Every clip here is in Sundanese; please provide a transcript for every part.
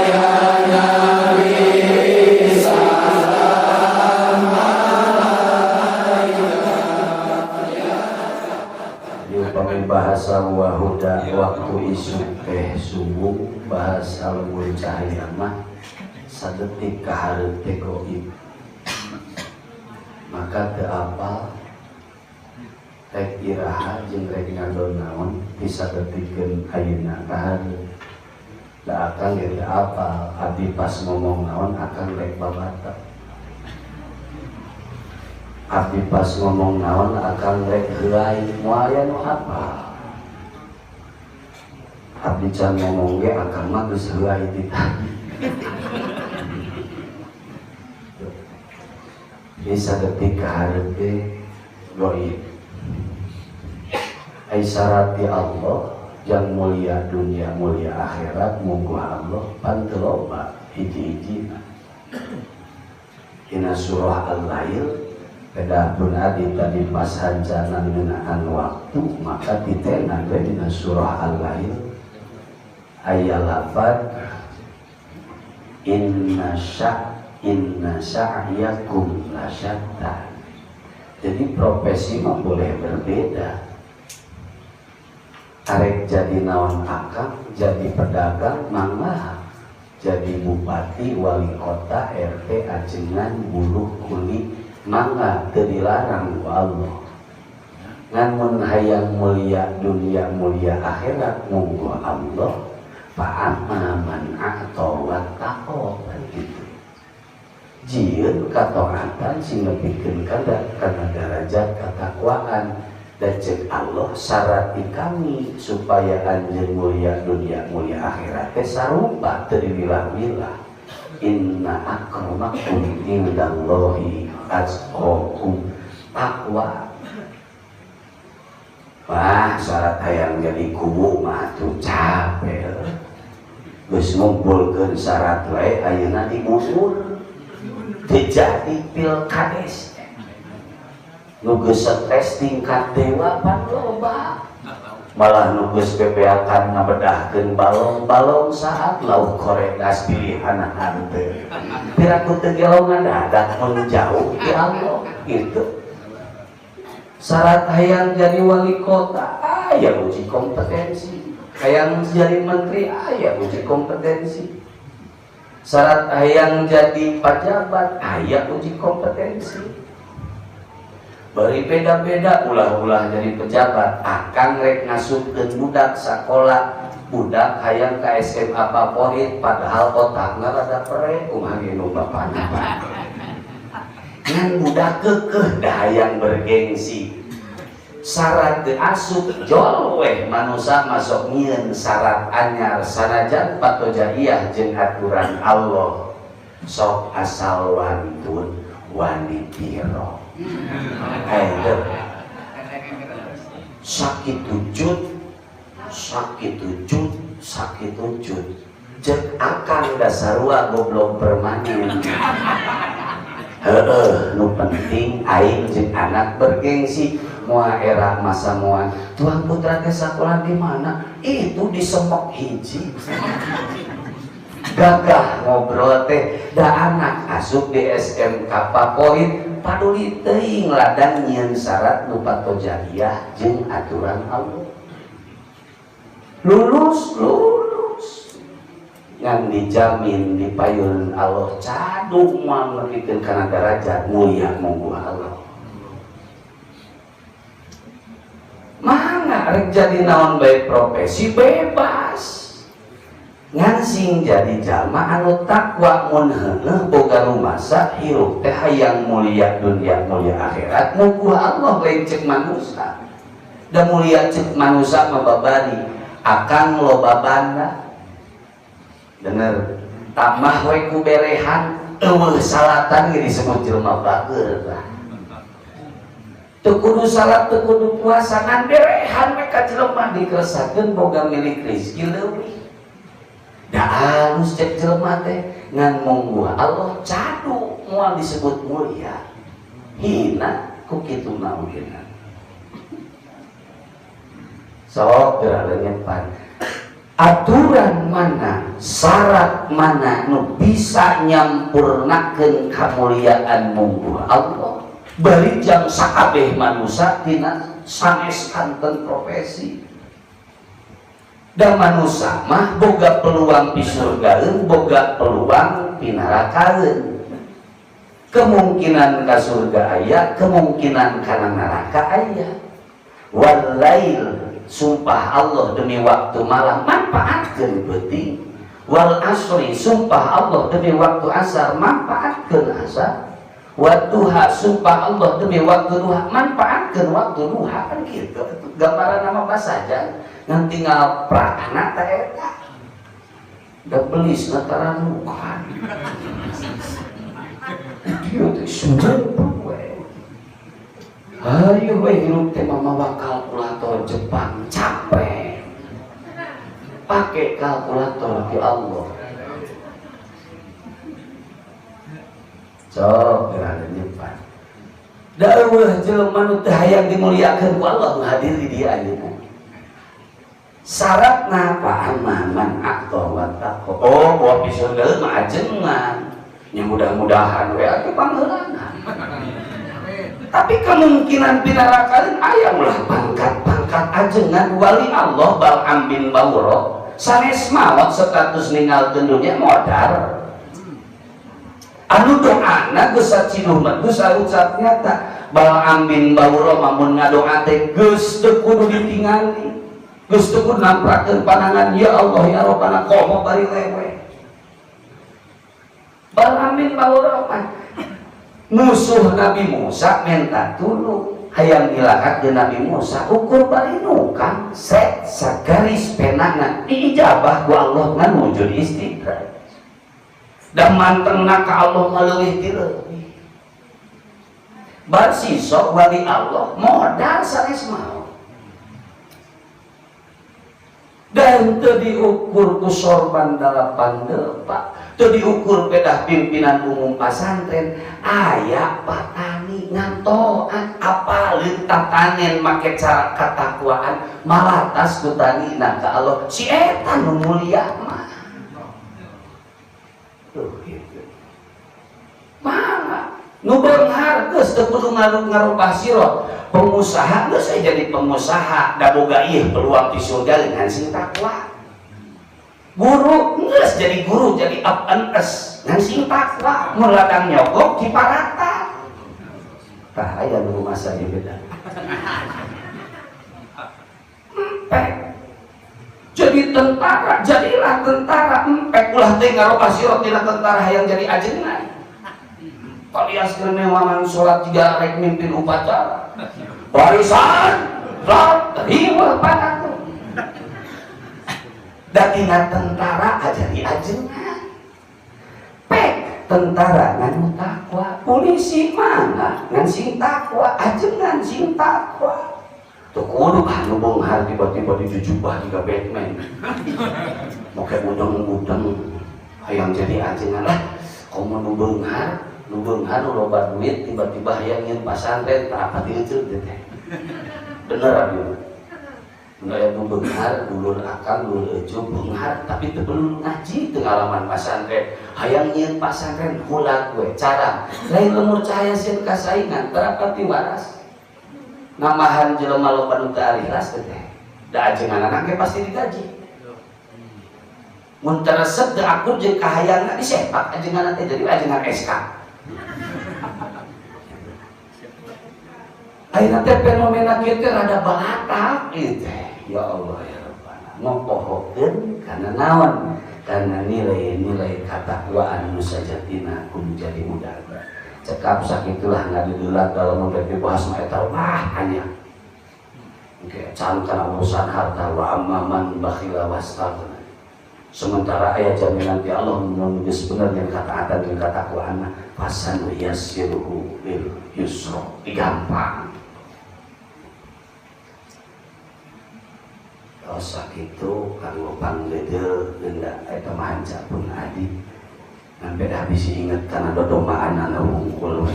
Ya Nabi salam alaika. Upami bahasa wahuda waktu isuk teh subuh, bahasa lembur cahaya mah sadetik kahareup teh goib, maka teu apal rek iraha jeung rek ngadon naon bisa detikeun ayeuna kahareup. Da akang ge teu apal abdi pas ngomong naon akang rek babata, abdi pas ngomong naon akang rek heulai, moal aya nu apal. Abdi can ngomong ge akang mah geus heulai ti tadi. Bisa detik kahareup ge goib. Ai syarat di Allah yang mulia dunia mulia akhirat mungguh Allah pan teu loba hiji-hijina. Dina surah Al-Lail pedah pun adi tadi pas hancana ngeunaan waktu maka titenan we dina surah Al-Lail aya lafaz inna inna sa'yakum lasyatta. Jadi profesi mah boleh berbeda. Arek jadi naon akang, jadi pedagang mangga, jadi bupati, wali kota, RT, ajengan, buruh, kuli, mangga teu dilarang ku Allah. Ngan mun hayang mulia dunia mulia akhirat mungguh Allah, fa amma man a'ta wattaqa kan gitu. Jieun kataatan sing nepikeun kana derajat katakwaan. Dan cek Allah syarat kami supaya anjeun mulia dunia mulia akhirat teh sarupa teu diwilah-wilah. Inna akramakum indallahi atqakum. Takwa. Wah, syarat hayang jadi kubu mah tuh capek. Geus ngumpulkeun syarat wae ayeuna diusur. Dijadi pilkades. Nu geus stres tingkat dewa pan loba. Malah nu geus bebeakan ngabedahkeun balong-balong saat lauk koredas pilihan hanteu. Piraku teu gelo ngadadak mun jauh ti Allah gitu. Syarat hayang jadi wali kota aya uji kompetensi, hayang jadi menteri aya uji kompetensi, syarat hayang jadi pejabat aya uji kompetensi. Bari beda-beda ulah-ulah jadi pejabat akang rek ngasupkeun budak sakola, budak hayang ka SMA favorit padahal otakna rada pere kumaha ge nu bapana. Ngan budak keukeuh da hayang bergengsi. Syarat teu asup jol weh manusa masuk nyieun syarat anyar sanajan patojaiyah jeung aturan Allah. Sok asal wantun wani piro. Ayo sakit wujud, sakit wujud, sakit wujud. Cek akang dasarua goblok permanen. Heeh, nu penting aing jeung anak bergengsi. Moal era masa moal tuang putra teh sakola di mana? Itu di Semok hiji. Gagah ngobrol teh da anak asup di SMK favorit paduli teuing ladang nyieun syarat nu patojaiyah jeung aturan Allah. Lulus lulus ngan dijamin dipayun Allah caduk moal nepikeun kana derajat mulia mungguh Allah. Mangga rek jadi naon bae profesi bebas. Ngan sing jadi jalma anu takwa mun heueuh boga rumasa hirup teh hayang mulia dunia mulia akhirat mungguh Allah lain cek manusa. Da mulia cek manusa mah babari akang loba banda. Bener, tamah we ku berehan eueuh salatan ge disebut jelema bager lah. Teu kudu salat teu kudu puasa ngan berehan we ka jelema dikeresakeun boga milik rezeki leuwih. Da alus cek jelema teh ngan mungguh Allah cadu moal disebut mulia. Hina ku kitu naon. Sok geura leunyepan. Aturan mana, syarat mana nu bisa nyampurnakeun kamuliaan mungguh Allah bari jang sakabeh manusia tina sanes kanten profesi. Dan manusia mah boga peluang di surgaeun, boga peluang pinarakaeun. Kemungkinan ka surga aya, kemungkinan kana neraka aya. Walail, sumpah Allah demi waktu malam, manfaatkeun peuting. Wal asri, sumpah Allah demi waktu asar, manfaatkeun asar. Wadduha, sumpah Allah demi waktu duha, manfaatkeun waktu duha. Kan gitu, itu gambaran nama saja. Ngan tinggal prakna teh eta. Da belis ngataranukan. Dia teh sumpah we. Ayo we hirup teh mamawa kalkulator Jepang capek. Pakai kalkulator di Allah. Cok gerana Jepang. Da eueuh jelema nu teu hayang dimuliakeun ku Allah nu hadir di dieu ayeuna. Syaratna apa man aqta wa taqwa. Oh, bawa di surga mah ajengan. Nya mudah-mudahan we atuh pangheulana. Tapi kemungkinan pinarakaeun aya ulah pangkat-pangkat ajengan wali Allah Bal'am bin Baura sanes maot status ninggalkeun dunya modar. Anu doana geus saciduh mah geus ucap nyata Bal'am bin Baura mun ngadoa teh geus teu kudu ditingali. Geus teu kudu namprakeun panangan ya Allah ya Rabbana komo bari lewe. Bal'am bin Baura mah musuh Nabi Musa minta tulung hayang dilakat ke Nabi Musa ukur bari nukang set sagaris penana diijabah ku Allah ngan wujud istidraj dan mantengna ka Allah maleuwih ti leuwih bar sisok wali Allah modal sanes maot dan teu diukur ku sorban 8 depak teu diukur pedah pimpinan umum pasantren aya patani ngantoan apaleun tatanen make cara katakwaan malatas ku tanina ka Allah si eta nu mulia mah tuh gitu mana nu beunghar geus teu kudu ngarubah sirah pengusaha geus jadi pengusaha da boga ieu peluang di surga dengan sing takwa. Guru geus jadi guru jadi up and s ngan sing takwa mun ladang nyogok diparata. Tah aya nu masa ieu beda. Empek. Jadi tentara, jadilah tentara empek ulah teh ngarobah sirot tina tentara hayang jadi ajengan. Kalias keur mewangan salat jiga rek mimpin upacara. Barisan, salat, riweuh panatu. Datina tentara jadi ajengan. Pek tentara ngan takwa, polisi mana ngan sing takwa, ajengan sing takwa. Tuh kudu ah nu beunghar tiba-tiba dijujubah jiga Batman. Make udang-udang hayang jadi ajengan lah. Komo nu beunghar, nu beunghar nu loba duit tiba-tiba hayang nyeun pasantren tah apa dieuceut teh. Bener abdi. Aya nu beunghar, dulur akang, dulur eucup beunghar, tapi teu perlu ngaji teu ngalaman pasantren. Hayang nyieun pasantren hulag we cara. Lain lemur cahaya sieun kasaingan, barapati waras. Namahan jelema loba nu teu ikhlas teh. Da ajenganana ge pasti digaji. Mun teu resep teu akur jeung kahayangna disepak ajenganna teh jadi ajengan SK. Ayeuna teh fenomena kieu teh rada balatak ieu teh. Ya Allah ya Rabbana, ngopohokeun kana naon? Kana nilai-nilai katakwaan nu sajatina kudu jadi udara. Cekap sakitulah ngadeuleuh dalam mun dibahas mah eta wah hanya. Oke, can kana urusan harta wa amman bakhila wastaghna. Sementara ayat jaminan ti Allah mun geus bener jeung kataatan jeung katakwaan fasanu yassiruhu lil yusra. Digampang. Sakitu kanggo pangleudeuh geunda eta mah hanca pun adi ngan beda bisi inget kana dodomaan anu wungkul we.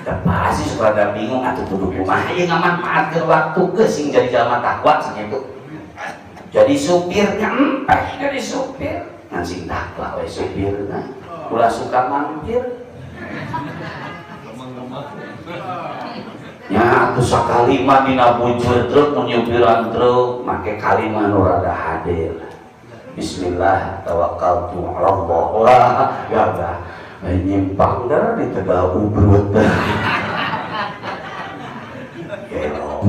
Da pasti suka ada bingung atuh kudu kumaha ieu ngamanfaatkeun waktu geus sing jadi jalma takwa sakitu. Jadi supirnya empeh, jadi supir ngan sing takwa we supirna, ulah suka mampir nya. Atuh sakali mah dina bujur truk, mun nyupiran truk make kalimah nu rada hade lah. Bismillah tawakkaltu ala Allah. Wah, gagah nyimpang der di Tegal Ubrut. Gelo.